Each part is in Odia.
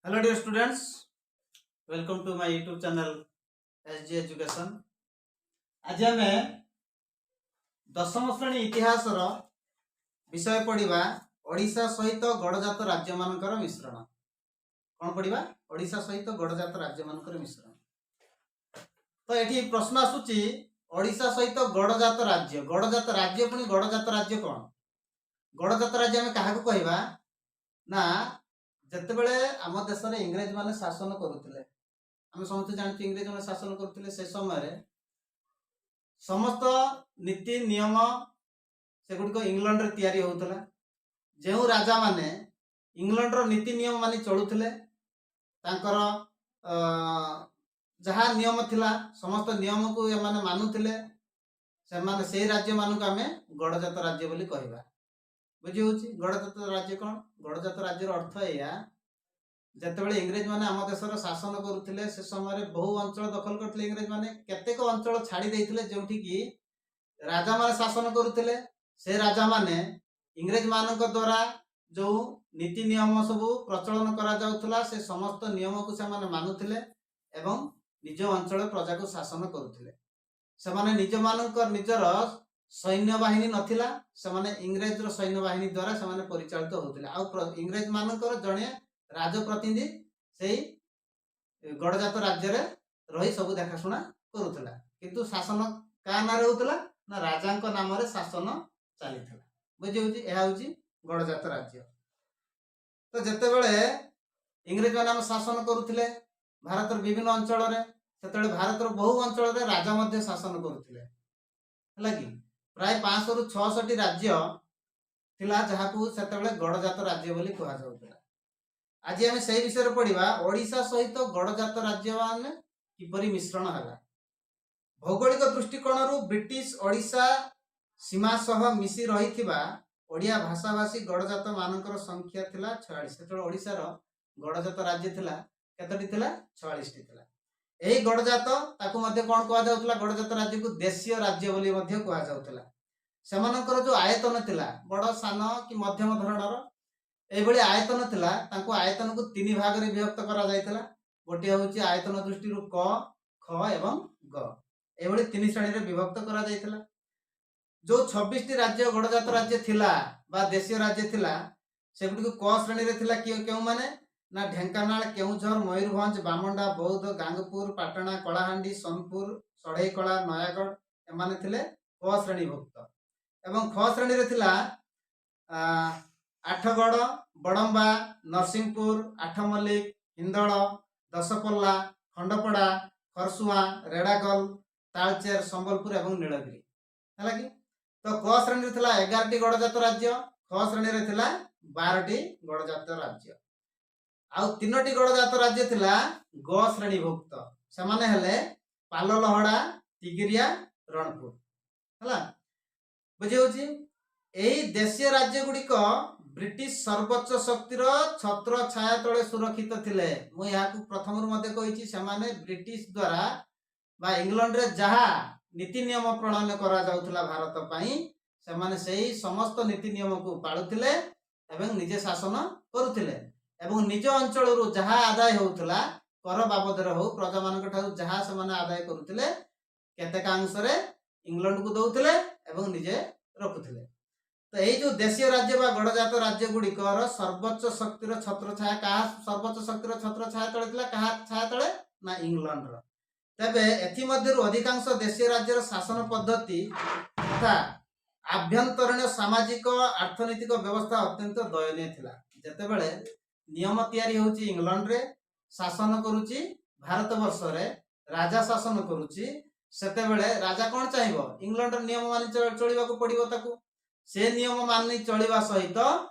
Hello dear students, welcome to my YouTube channel SG Education. ଆଜି ଆମେ ଦଶମ ଶ୍ରେଣୀ ଇତିହାସର ବିଷୟ ପଢିବା, ଓଡ଼ିଶା ସହିତ ଗଡ଼ଜାତ ରାଜ୍ୟମାନଙ୍କର ମିଶ୍ରଣ। କ'ଣ ପଢିବା? ଓଡ଼ିଶା ସହିତ ଗଡ଼ଜାତ ରାଜ୍ୟମାନଙ୍କର ମିଶ୍ରଣ। ତ ଏଠି ପ୍ରଶ୍ନ ଆସୁଛି, ଓଡ଼ିଶା ସହିତ ଗଡ଼ଜାତ ରାଜ୍ୟ, ଗଡ଼ଜାତ ରାଜ୍ୟ, ପୁଣି ଗଡ଼ଜାତ ରାଜ୍ୟ କ'ଣ? ଗଡ଼ଜାତ ରାଜ୍ୟ ଆମେ କାହାକୁ କହିବା ନା, ଯେତେବେଳେ ଆମ ଦେଶରେ ଇଂରେଜ ମାନେ ଶାସନ କରୁଥିଲେ, ଆମେ ସମସ୍ତେ ଜାଣିଛୁ ଇଂରେଜ ମାନେ ଶାସନ କରୁଥିଲେ, ସେ ସମୟରେ ସମସ୍ତ ନୀତି ନିୟମ ସେଗୁଡ଼ିକ ଇଂଲଣ୍ଡରେ ତିଆରି ହେଉଥିଲା। ଯେଉଁ ରାଜାମାନେ ଇଂଲଣ୍ଡର ନୀତି ନିୟମ ମାନି ଚଳୁଥିଲେ, ତାଙ୍କର ଯାହା ନିୟମ ଥିଲା, ସମସ୍ତ ନିୟମକୁ ଏମାନେ ମାନୁଥିଲେ, ସେମାନେ ସେଇ ରାଜ୍ୟମାନଙ୍କୁ ଆମେ ଗଡ଼ଜାତ ରାଜ୍ୟ ବୋଲି କହିବା। ବୁଝି ହଉଛି ଗଡ଼ଜାତ ରାଜ୍ୟ କ'ଣ? ଗଡ଼ଜାତ ରାଜ୍ୟର ଅର୍ଥ ଏଇଆ, ଯେତେବେଳେ ଇଂରେଜ ମାନେ ଆମ ଦେଶର ଶାସନ କରୁଥିଲେ, ସେ ସମୟରେ ବହୁ ଅଞ୍ଚଳ ଦଖଲ କରିଥିଲେ ଇଂରେଜ ମାନେ। କେତେକ ଅଞ୍ଚଳ ଛାଡ଼ି ଦେଇଥିଲେ, ଯେଉଁଠିକି ରାଜାମାନେ ଶାସନ କରୁଥିଲେ। ସେ ରାଜାମାନେ ଇଂରେଜ ମାନଙ୍କ ଦ୍ୱାରା ଯୋଉ ନୀତି ନିୟମ ସବୁ ପ୍ରଚଳନ କରାଯାଉଥିଲା, ସେ ସମସ୍ତ ନିୟମକୁ ସେମାନେ ମାନୁଥିଲେ ଏବଂ ନିଜ ଅଞ୍ଚଳ ପ୍ରଜାକୁ ଶାସନ କରୁଥିଲେ। ସେମାନେ ନିଜମାନଙ୍କ ନିଜର ସୈନ୍ୟ ବାହିନୀ ନଥିଲା। ସେମାନେ ଇଂରେଜର ସୈନ୍ୟ ବାହିନୀ ଦ୍ୱାରା ସେମାନେ ପରିଚାଳିତ ହଉଥିଲେ। ଆଉ ଇଂରେଜ ମାନଙ୍କର ଜଣେ ରାଜପ୍ରତିନିଧି ସେଇ ଗଡ଼ଜାତ ରାଜ୍ୟରେ ରହି ସବୁ ଦେଖାଶୁଣା କରୁଥିଲା। କିନ୍ତୁ ଶାସନ କାହା ନାଁରେ ହଉଥିଲା ନା, ରାଜାଙ୍କ ନାମରେ ଶାସନ ଚାଲିଥିଲା। ବୁଝି ହଉଛି? ଏହା ହଉଛି ଗଡ଼ଜାତ ରାଜ୍ୟ। ତ ଯେତେବେଳେ ଇଂରେଜ ମାନେ ଆମ ଶାସନ କରୁଥିଲେ ଭାରତର ବିଭିନ୍ନ ଅଞ୍ଚଳରେ, ସେତେବେଳେ ଭାରତର ବହୁ ଅଞ୍ଚଳରେ ରାଜା ମଧ୍ୟ ଶାସନ କରୁଥିଲେ। ହେଲା କି? ପ୍ରାୟ 500ରୁ 600ଟି ରାଜ୍ୟ ଥିଲା, ଯାହାକୁ ସେତେବେଳେ ଗଡ଼ଜାତ ରାଜ୍ୟ ବୋଲି କୁହାଯାଉଥିଲା। ଆଜି ଆମେ ସେଇ ବିଷୟରେ ପଢିବା, ଓଡ଼ିଶା ସହିତ ଗଡ଼ଜାତ ରାଜ୍ୟ ମାନେ କିପରି ମିଶ୍ରଣ ହେଲା। ଭୌଗୋଳିକ ଦୃଷ୍ଟିକୋଣରୁ ବ୍ରିଟିଶ ଓଡ଼ିଶା ସୀମା ସହ ମିଶି ରହିଥିବା ଓଡ଼ିଆ ଭାଷାଭାଷୀ ଗଡ଼ଜାତ ମାନଙ୍କର ସଂଖ୍ୟା ଥିଲା 46। ସେତେବେଳେ ଓଡ଼ିଶାର ଗଡ଼ଜାତ ରାଜ୍ୟ ଥିଲା, କେତୋଟି ଥିଲା? 46ଟି ଥିଲା। ଏହି ଗଡ଼ଜାତ, ତାକୁ ମଧ୍ୟ କଣ କୁହାଯାଉଥିଲା? ଗଡ଼ଜାତ ରାଜ୍ୟକୁ ଦେଶୀୟ ରାଜ୍ୟ ବୋଲି ମଧ୍ୟ କୁହାଯାଉଥିଲା। ସେମାନଙ୍କର ଯୋଉ ଆୟତନ ଥିଲା, ବଡ଼, ସାନ କି ମଧ୍ୟମ ଧରଣର, ଏଇଭଳି ଆୟତନ ଥିଲା। ତାଙ୍କୁ ଆୟତନକୁ ତିନି ଭାଗରେ ବିଭକ୍ତ କରାଯାଇଥିଲା। ଗୋଟିଏ ହଉଛି ଆୟତନ ଦୃଷ୍ଟିରୁ କ, ଖ ଏବଂ ଗ, ଏଇଭଳି ତିନି ଶ୍ରେଣୀରେ ବିଭକ୍ତ କରାଯାଇଥିଲା। ଯୋଉ 26ଟି ରାଜ୍ୟ ଗଡ଼ଜାତ ରାଜ୍ୟ ଥିଲା ବା ଦେଶୀୟ ରାଜ୍ୟ ଥିଲା, ସେଗୁଡ଼ିକୁ କ ଶ୍ରେଣୀରେ ଥିଲା କିଏ, କେଉଁମାନେ ନା, ଢେଙ୍କାନାଳ, କେଉଁଝର, ମୟୂରଭଞ୍ଜ, ବାମଣ୍ଡା, ବୌଦ୍ଧ, ଗାଙ୍ଗପୁର, ପାଟଣା, କଳାହାଣ୍ଡି, ସୋନପୁର, ଷଢ଼େଇକଳା, ନୟାଗଡ଼, ଏମାନେ ଥିଲେ କ ଶ୍ରେଣୀଭୁକ୍ତ। ଏବଂ ଖ ଶ୍ରେଣୀରେ ଥିଲା ଆଠଗଡ଼, ବଡ଼ମ୍ବା, ନରସିଂହପୁର, ଆଠମଲ୍ଲିକ, ହିନ୍ଦୋଳ, ଦଶପଲ୍ଲା, ଖଣ୍ଡପଡ଼ା, ଖରସୁଆଁ, ରେଢ଼ାଖୋଲ, ତାଳଚେର, ସମ୍ବଲପୁର ଏବଂ ନୀଳଗିରି। ହେଲା କି? ତ କ ଶ୍ରେଣୀରେ ଥିଲା 11ଟି ଗଡ଼ଜାତ ରାଜ୍ୟ, ଖ ଶ୍ରେଣୀରେ ଥିଲା 12ଟି ଗଡ଼ଜାତ ରାଜ୍ୟ। ଆଉ ତିନୋଟି ଗଡ଼ଜାତ ରାଜ୍ୟ ଥିଲା ଗ ଶ୍ରେଣୀଭୁକ୍ତ। ସେମାନେ ହେଲେ ପାଲଲହଡ଼ା, ତିଗିରିଆ, ରଣପୁର। ହେଲା, ବୁଝି ହଉଛି? ଏହି ଦେଶୀୟ ରାଜ୍ୟ ଗୁଡ଼ିକ ବ୍ରିଟିଶ ସର୍ବୋଚ୍ଚ ଶକ୍ତିର ଛତ୍ର ଛାୟା ତଳେ ସୁରକ୍ଷିତ ଥିଲେ। ମୁଁ ଏହାକୁ ପ୍ରଥମରୁ ମଧ୍ୟ କହିଛି। ସେମାନେ ବ୍ରିଟିଶ ଦ୍ୱାରା ବା ଇଂଲଣ୍ଡରେ ଯାହା ନୀତି ନିୟମ ପ୍ରଣୟନ କରାଯାଉଥିଲା ଭାରତ ପାଇଁ, ସେମାନେ ସେଇ ସମସ୍ତ ନୀତି ନିୟମକୁ ପାଳୁଥିଲେ ଏବଂ ନିଜେ ଶାସନ କରୁଥିଲେ। ଏବଂ ନିଜ ଅଞ୍ଚଳରୁ ଯାହା ଆଦାୟ ହେଉଥିଲା, କର ବାବଦରେ ହଉ, ପ୍ରଜାମାନଙ୍କ ଠାରୁ ଯାହା ସେମାନେ ଆଦାୟ କରୁଥିଲେ, କେତେକାଂଶରେ ଇଂଲଣ୍ଡକୁ ଦଉଥିଲେ ଏବଂ ନିଜେ ରଖୁଥିଲେ। ତ ଏଇ ଯୋଉ ଦେଶୀୟ ରାଜ୍ୟ ବା ଗଡ଼ଜାତ ରାଜ୍ୟ ଗୁଡ଼ିକର ସର୍ବୋଚ୍ଚ ଶକ୍ତିର ଛତ୍ରଛାୟା, କାହା ସର୍ବୋଚ୍ଚ ଶକ୍ତିର ଛତ୍ରଛାୟା ତଳେ ଥିଲା? କାହା ଛାୟା ତଳେ ନା, ଇଂଲଣ୍ଡର। ତେବେ ଏଥିମଧ୍ୟରୁ ଅଧିକାଂଶ ଦେଶୀୟ ରାଜ୍ୟର ଶାସନ ପଦ୍ଧତି ତଥା ଆଭ୍ୟନ୍ତରୀଣ ସାମାଜିକ ଅର୍ଥନୈତିକ ବ୍ୟବସ୍ଥା ଅତ୍ୟନ୍ତ ଦୟନୀୟ ଥିଲା। ଯେତେବେଳେ ନିୟମ ତିଆରି ହେଉଛି ଇଂଲଣ୍ଡରେ, ଶାସନ କରୁଛି ଭାରତ ବର୍ଷରେ, ରାଜା ଶାସନ କରୁଛି, ସେତେବେଳେ ରାଜା କଣ ଚାହିଁବ? ଇଂଲଣ୍ଡର ନିୟମ ମାନି ଚଳିବାକୁ ପଡିବ ତାକୁ। ସେ ନିୟମ ମାନି ଚଳିବା ସହିତ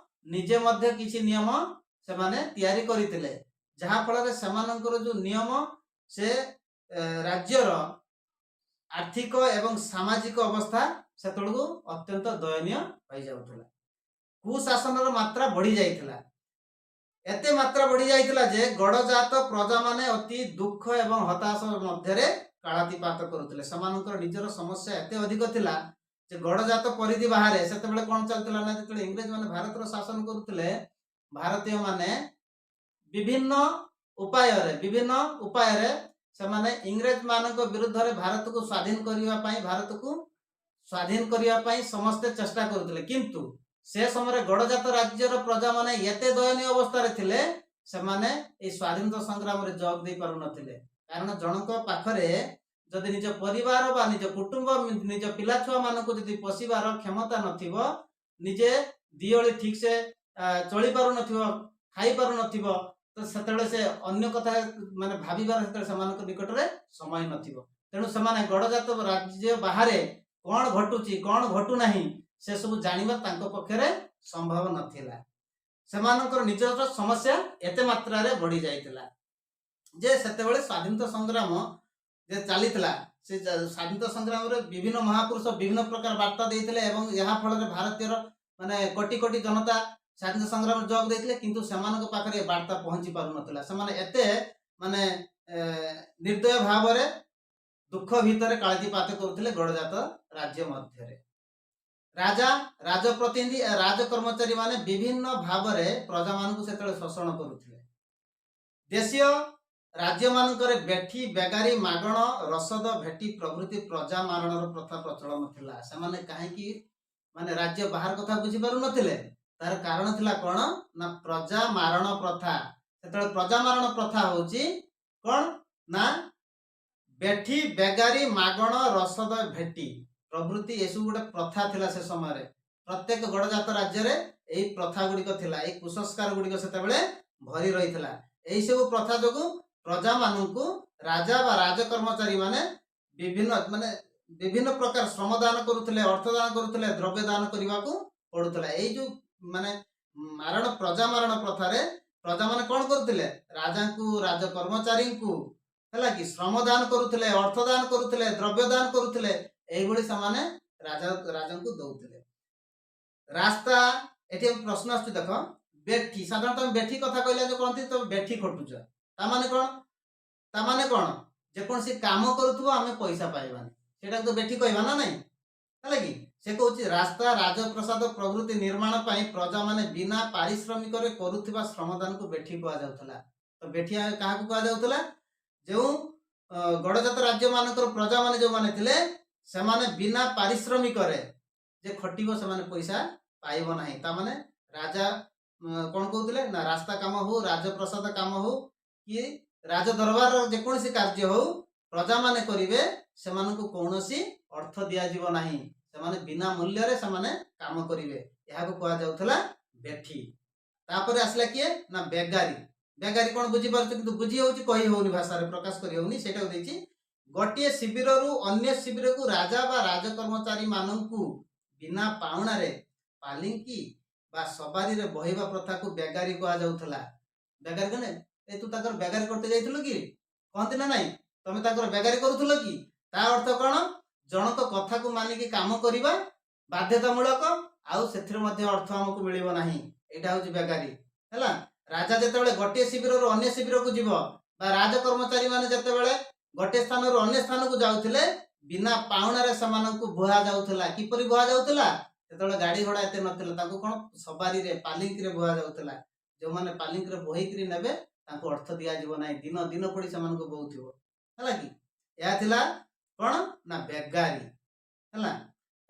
ନିଜେ ମଧ୍ୟ କିଛି ନିୟମ ସେମାନେ ତିଆରି କରିଥିଲେ, ଯାହା ଫଳରେ ସେମାନଙ୍କର ଯୋଉ ନିୟମ, ସେ ରାଜ୍ୟର ଆର୍ଥିକ ଏବଂ ସାମାଜିକ ଅବସ୍ଥା ସେତେବେଳକୁ ଅତ୍ୟନ୍ତ ଦୟନୀୟ ହୋଇଯାଉଥିଲା। କୁଶାସନର ମାତ୍ରା ବଢି ଯାଇଥିଲା। ଏତେ ମାତ୍ରା ବଢି ଯାଇଥିଲା ଯେ ଗଡ଼ଜାତ ପ୍ରଜାମାନେ ଅତି ଦୁଃଖ ଏବଂ ହତାଶ ମଧ୍ୟରେ କାଳାତିପାତ କରୁଥିଲେ। ସେମାନଙ୍କର ନିଜର ସମସ୍ୟା ଏତେ ଅଧିକ ଥିଲା ଯେ ଗଡ଼ଜାତ ପରିଧି ବାହାରେ ସେତେବେଳେ କଣ ଚାଲିଥିଲା ନା, ଯେତେବେଳେ ଇଂରେଜ ମାନେ ଭାରତର ଶାସନ କରୁଥିଲେ, ଭାରତୀୟ ମାନେ ବିଭିନ୍ନ ଉପାୟରେ, ବିଭିନ୍ନ ଉପାୟରେ ସେମାନେ ଇଂରେଜ ମାନଙ୍କ ବିରୁଦ୍ଧରେ ଭାରତକୁ ସ୍ୱାଧୀନ କରିବା ପାଇଁ, ଭାରତକୁ ସ୍ୱାଧୀନ କରିବା ପାଇଁ ସମସ୍ତେ ଚେଷ୍ଟା କରୁଥିଲେ। କିନ୍ତୁ ସେ ସମୟରେ ଗଡ଼ଜାତ ରାଜ୍ୟର ପ୍ରଜାମାନେ ଏତେ ଦୟନୀୟ ଅବସ୍ଥାରେ ଥିଲେ, ସେମାନେ ଏଇ ସ୍ୱାଧୀନତା ସଂଗ୍ରାମରେ ଯୋଗ ଦେଇ ପାରୁନଥିଲେ। କାରଣ ଜଣଙ୍କ ପାଖରେ ଯଦି ନିଜ ପରିବାର ବା ନିଜ କୁଟୁମ୍ବ, ନିଜ ପିଲା ଛୁଆ ମାନଙ୍କୁ ଯଦି ପୋଷିବାର କ୍ଷମତା ନଥିବ, ନିଜେ ଦିଓଳି ଠିକ ସେ ଚଳି ପାରୁନଥିବ, ଖାଇ ପାରୁନଥିବ, ତ ସେତେବେଳେ ସେ ଅନ୍ୟ କଥା ମାନେ ଭାବିବାର ସେତେବେଳେ ସେମାନଙ୍କ ନିକଟରେ ସମୟ ନଥିବ। ତେଣୁ ସେମାନେ ଗଡ଼ଜାତ ରାଜ୍ୟ ବାହାରେ କଣ ଘଟୁଛି, କଣ ଘଟୁନାହିଁ, ସେସବୁ ଜାଣିବା ତାଙ୍କ ପକ୍ଷରେ ସମ୍ଭବ ନଥିଲା। ସେମାନଙ୍କର ନିଜର ସମସ୍ୟା ଏତେ ମାତ୍ରାରେ ବଢି ଯାଇଥିଲା ଯେ ସେତେବେଳେ ସ୍ୱାଧୀନତା ସଂଗ୍ରାମ ଯେ ଚାଲିଥିଲା, ସେ ସ୍ୱାଧୀନତା ସଂଗ୍ରାମରେ ବିଭିନ୍ନ ମହାପୁରୁଷ ବିଭିନ୍ନ ପ୍ରକାର ବାର୍ତ୍ତା ଦେଇଥିଲେ ଏବଂ ଏହା ଫଳରେ ଭାରତୀୟର ମାନେ କୋଟି କୋଟି ଜନତା ସ୍ୱାଧୀନତା ସଂଗ୍ରାମରେ ଯୋଗ ଦେଇଥିଲେ। କିନ୍ତୁ ସେମାନଙ୍କ ପାଖରେ ଏ ବାର୍ତ୍ତା ପହଞ୍ଚି ପାରୁନଥିଲା। ସେମାନେ ଏତେ ମାନେ ନିର୍ଦ୍ଦୟ ଭାବରେ ଦୁଃଖ ଭିତରେ କାଳାତିପାତ କରୁଥିଲେ। ଗଡ଼ଜାତ ରାଜ୍ୟ ମଧ୍ୟରେ ରାଜା, ରାଜପ୍ରତିନିଧି, ରାଜ କର୍ମଚାରୀ ମାନେ ବିଭିନ୍ନ ଭାବରେ ପ୍ରଜାମାନଙ୍କୁ ସେତେବେଳେ ଶୋଷଣ କରୁଥିଲେ। ଦେଶୀୟ ରାଜ୍ୟମାନଙ୍କରେ ବେଠି, ବେଗାରୀ, ମାଗଣ, ରସଦ, ଭେଟି ପ୍ରଭୃତି ପ୍ରଜା ମାରଣର ପ୍ରଥା ପ୍ରଚଳନ ଥିଲା। ସେମାନେ କାହିଁକି ମାନେ ରାଜ୍ୟ ବାହାର କଥା ବୁଝିପାରୁନଥିଲେ? ତାର କାରଣ ଥିଲା କଣ ନା ପ୍ରଜା ମାରଣ ପ୍ରଥା। ସେତେବେଳେ ପ୍ରଜା ମାରଣ ପ୍ରଥା ହଉଛି କଣ ନା ବେଠି, ବେଗାରୀ, ମାଗଣ, ରସଦ, ଭେଟି ପ୍ରଭୃତି ଏସବୁ ଗୋଟେ ପ୍ରଥା ଥିଲା। ସେ ସମୟରେ ପ୍ରତ୍ୟେକ ଗଡ଼ଜାତ ରାଜ୍ୟରେ ଏଇ ପ୍ରଥା ଗୁଡ଼ିକ ଥିଲା, ଏଇ କୁସଂସ୍କାର ଗୁଡ଼ିକ ସେତେବେଳେ ଭରି ରହିଥିଲା। ଏଇ ସବୁ ପ୍ରଥା ଯୋଗୁ ପ୍ରଜାମାନଙ୍କୁ ରାଜା ବା ରାଜ କର୍ମଚାରୀ ମାନେ ବିଭିନ୍ନ ମାନେ ବିଭିନ୍ନ ପ୍ରକାର ଶ୍ରମ ଦାନ କରୁଥିଲେ, ଅର୍ଥ ଦାନ କରୁଥିଲେ, ଦ୍ରବ୍ୟ ଦାନ କରିବାକୁ ପଡୁଥିଲା। ଏଇ ଯୋଉ ମାନେ ମାରଣ, ପ୍ରଜା ମାରଣ ପ୍ରଥାରେ ପ୍ରଜାମାନେ କଣ କରୁଥିଲେ? ରାଜାଙ୍କୁ, ରାଜ କର୍ମଚାରୀଙ୍କୁ, ହେଲା କି, ଶ୍ରମ ଦାନ କରୁଥିଲେ, ଅର୍ଥ ଦାନ କରୁଥିଲେ, ଦ୍ରବ୍ୟ ଦାନ କରୁଥିଲେ। ଏଇଭଳି ସେମାନେ ରାଜାଙ୍କୁ ଦଉଥିଲେ। ରାସ୍ତା, ଏଠି ପ୍ରଶ୍ନ ଆସୁଛି ଦେଖ, ବେଠି। ସାଧାରଣତଃ ତମେ ବେଠି କଥା କହିଲେ ଯୋଉ କହନ୍ତି, ତମେ ବେଠି ଖଟୁଛ, ତା ମାନେ କଣ? ତା ମାନେ କଣ? ଯେକୌଣସି କାମ କରୁଥିବ, ଆମେ ପଇସା ପାଇବାନି, ସେଇଟାକୁ ତ ବେଠି କହିବା ନା ନାଇଁ? ହେଲା କି? ସେ କହୁଛି, ରାସ୍ତା, ରାଜପ୍ରସାଦ ପ୍ରଭୃତି ନିର୍ମାଣ ପାଇଁ ପ୍ରଜାମାନେ ବିନା ପାରିଶ୍ରମିକରେ କରୁଥିବା ଶ୍ରମଦାନକୁ ବେଠି କୁହାଯାଉଥିଲା। ତ ବେଠି କାହାକୁ କୁହାଯାଉଥିଲା? ଯେଉଁ ଗଡ଼ଜାତ ରାଜ୍ୟ ମାନଙ୍କର ପ୍ରଜାମାନେ ଯୋଉମାନେ ଥିଲେ, ସେମାନେ ବିନା ପାରିଶ୍ରମିକରେ ଯେ ଖଟିବ, ସେମାନେ ପଇସା ପାଇବ ନାହିଁ। ତାମାନେ ରାଜା କଣ କହୁଥିଲେ ନା ରାସ୍ତା କାମ ହଉ, ରାଜପ୍ରସାଦ କାମ ହଉ କି ରାଜ ଦରବାରର ଯେକୌଣସି କାର୍ଯ୍ୟ ହଉ, ପ୍ରଜାମାନେ କରିବେ, ସେମାନଙ୍କୁ କୌଣସି ଅର୍ଥ ଦିଆଯିବ ନାହିଁ, ସେମାନେ ବିନା ମୂଲ୍ୟରେ ସେମାନେ କାମ କରିବେ। ଏହାକୁ କୁହାଯାଉଥିଲା ବେଠି। ତାପରେ ଆସିଲା କିଏ ନା ବେଗାରୀ। ବେଗାରୀ କଣ ବୁଝିପାରୁଛ? କିନ୍ତୁ ବୁଝି ହଉଛି, କହି ହଉନି, ଭାଷାରେ ପ୍ରକାଶ କରି ହଉନି, ସେଇଟାକୁ ଦେଇଛି। ଗୋଟିଏ ଶିବିରରୁ ଅନ୍ୟ ଶିବିରକୁ ରାଜା ବା ରାଜ କର୍ମଚାରୀ ମାନଙ୍କୁ ବିନା ପାଉଣାରେ ପାଲିଙ୍କି ବା ସବାରିରେ ବହିବା ପ୍ରଥାକୁ ବେଗାରୀ କୁହାଯାଉଥିଲା। ବେଗାରୀ କଣ? ଏ ତୁ ତାଙ୍କର ବେଗାରୀ କରତେ ଯାଇଥିଲୁ କି, କହନ୍ତି ନା ନାଇଁ? ତମେ ତାଙ୍କର ବେଗାରୀ କରୁଥିଲ କି? ତା ଅର୍ଥ କଣ? ଜଣଙ୍କ କଥାକୁ ମାନିକି କାମ କରିବା ବାଧ୍ୟତାମୂଳକ, ଆଉ ସେଥିରେ ମଧ୍ୟ ଅର୍ଥ ଆମକୁ ମିଳିବ ନାହିଁ। ଏଇଟା ହଉଛି ବେଗାରୀ। ହେଲା, ରାଜା ଯେତେବେଳେ ଗୋଟିଏ ଶିବିରରୁ ଅନ୍ୟ ଶିବିରକୁ ଯିବ ବା ରାଜ କର୍ମଚାରୀ ମାନେ ଯେତେବେଳେ ଗୋଟିଏ ସ୍ଥାନରୁ ଅନ୍ୟ ସ୍ଥାନକୁ ଯାଉଥିଲେ, ବିନା ପାଉଣାରେ ସେମାନଙ୍କୁ ବୁହା ଯାଉଥିଲା। କିପରି ବୁହା ଯାଉଥିଲା? ସେତେବେଳେ ଗାଡି ଘୋଡା ଏତେ ନଥିଲା। ତାଙ୍କୁ କଣ ସବାରିରେ, ପାଲିଙ୍କିରେ ବୁହା ଯାଉଥିଲା। ଯୋଉମାନେ ପାଲିଙ୍କିରେ ବୋହିକିରି ନେବେ, ତାଙ୍କୁ ଅର୍ଥ ଦିଆଯିବ ନାହିଁ। ଦିନ ଦିନ ପଡି ସେମାନଙ୍କୁ ବୋହୁଥିବ। ହେଲା କି? ଏହା ଥିଲା କଣ ନା ବେଗାରୀ। ହେଲା,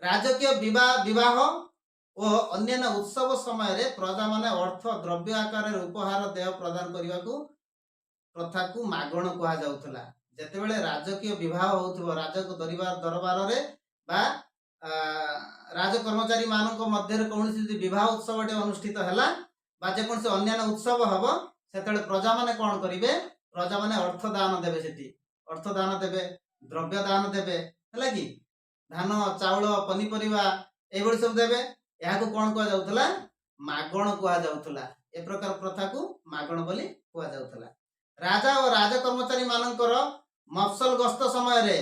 ରାଜକୀୟ ବିବାହ ଓ ଅନ୍ୟାନ୍ୟ ଉତ୍ସବ ସମୟରେ ପ୍ରଜାମାନେ ଅର୍ଥ ଦ୍ରବ୍ୟ ଆକାରରେ ଉପହାର ଦେୟ ପ୍ରଦାନ କରିବାକୁ ପ୍ରଥାକୁ ମାଗଣ କୁହାଯାଉଥିଲା। ଯେତେବେଳେ ରାଜକୀୟ ବିବାହ ହଉଥିବ, ରାଜକ ଦରବାରରେ ବା ରାଜ କର୍ମଚାରୀ ମାନଙ୍କ ମଧ୍ୟରେ କୌଣସି ଯଦି ବିବାହ ଉତ୍ସବଟେ ଅନୁଷ୍ଠିତ ହେଲା ବା ଯେକୌଣସି ଅନ୍ୟାନ୍ୟ ଉତ୍ସବ ହବ, ସେତେବେଳେ ପ୍ରଜାମାନେ କଣ କରିବେ? ପ୍ରଜାମାନେ ଅର୍ଥ ଦାନ ଦେବେ। ସେଠି ଅର୍ଥ ଦାନ ଦେବେ, ଦ୍ରବ୍ୟ ଦାନ ଦେବେ। ହେଲା କି? ଧାନ, ଚାଉଳ, ପନିପରିବା ଏଇଭଳି ସବୁ ଦେବେ। ଏହାକୁ କଣ କୁହାଯାଉଥିଲା? ମାଗଣ କୁହାଯାଉଥିଲା। ଏ ପ୍ରକାର ପ୍ରଥାକୁ ମାଗଣ ବୋଲି କୁହାଯାଉଥିଲା। ରାଜା ଓ ରାଜ କର୍ମଚାରୀ ମାନଙ୍କର ମଫସଲ ଗସ୍ତ ସମୟରେ,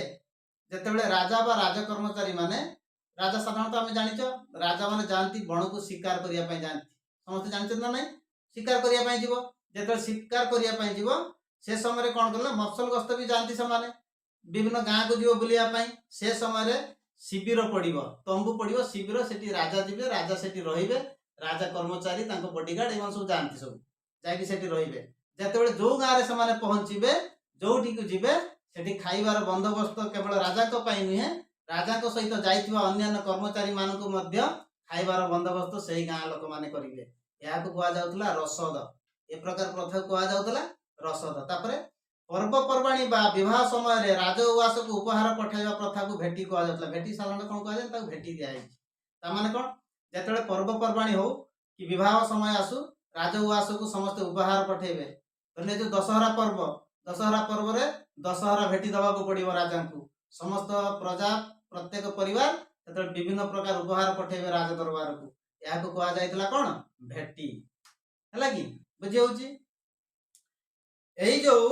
ଯେତେବେଳେ ରାଜା ବା ରାଜ କର୍ମଚାରୀ ମାନେ, ରାଜା ସାଧାରଣତଃ ଆମେ ଜାଣିଛ, ରାଜା ମାନେ ଯାଆନ୍ତି ବଣକୁ ଶିକାର କରିବା ପାଇଁ ଯାଆନ୍ତି। ସମସ୍ତେ ଜାଣିଛନ୍ତି ନା ନାଇଁ? ଶିକାର କରିବା ପାଇଁ ଯିବ। ଯେତେବେଳେ ଶିକାର କରିବା ପାଇଁ ଯିବ, ସେ ସମୟରେ କଣ କଲେ, ମଫସଲ ଗସ୍ତ ବି ଯାଆନ୍ତି ସେମାନେ, ବିଭିନ୍ନ ଗାଁକୁ ଯିବ ବୁଲିବା ପାଇଁ। ସେ ସମୟରେ ଶିବିର ପଡିବ, ତମ୍ବୁ ପଡିବ, ଶିବିର। ସେଠି ରାଜା ଯିବେ, ରାଜା ସେଠି ରହିବେ। ରାଜା କର୍ମଚାରୀ, ତାଙ୍କ ବଡିଗାର୍ଡ, ଏମାନେ ସବୁ ଯାଆନ୍ତି, ସବୁ ଯାଇକି ସେଠି ରହିବେ। ଯେତେବେଳେ ଯୋଉ ଗାଁରେ ସେମାନେ ପହଞ୍ଚିବେ, ଯୋଉଠିକୁ ଯିବେ, ସେଠି ଖାଇବାର ବନ୍ଦୋବସ୍ତ କେବଳ ରାଜାଙ୍କ ପାଇଁ ନୁହେଁ, ରାଜାଙ୍କ ସହିତ ଯାଇଥିବା ଅନ୍ୟାନ୍ୟ କର୍ମଚାରୀ ମାନଙ୍କୁ ମଧ୍ୟ ଖାଇବାର ବନ୍ଦୋବସ୍ତ ସେଇ ଗାଁ ଲୋକମାନେ କରିବେ। ଏହାକୁ କୁହାଯାଉଥିଲା ରସଦ। ଏ ପ୍ରକାର ପ୍ରଥାକୁ କୁହାଯାଉଥିଲା ରସଦ। ତାପରେ ପର୍ବପର୍ବାଣୀ ବା ବିବାହ ସମୟରେ ରାଜ ଉଆସକୁ ଉପହାର ପଠାଇବା ପ୍ରଥାକୁ ଭେଟି କୁହାଯାଉଥିଲା। ଭେଟି ସାଧାରଣତଃ କଣ କୁହାଯାଏ? ତାକୁ ଭେଟି ଦିଆଯାଇଛି। ତାମାନେ କଣ? ଯେତେବେଳେ ପର୍ବପର୍ବାଣୀ ହଉ କି ବିବାହ ସମୟ ଆସୁ, ରାଜ ଉଆସକୁ ସମସ୍ତେ ଉପହାର ପଠେଇବେ। ଧରିନିଅ ଯୋଉ ଦଶହରା ପର୍ବ, ଦଶହରା ପର୍ବରେ ଦଶହରା ଭେଟି ଦବାକୁ ପଡିବ ରାଜାଙ୍କୁ। ସମସ୍ତ ପ୍ରଜା, ପ୍ରତ୍ୟେକ ପରିବାର ସେତେବେଳେ ବିଭିନ୍ନ ପ୍ରକାର ଉପହାର ପଠେଇବେ ରାଜ ଦରବାରକୁ। ଏହାକୁ କୁହାଯାଇଥିଲା କଣ? ଭେଟି। ହେଲା କି? ବୁଝି ହଉଛି? ଏଇ ଯୋଉ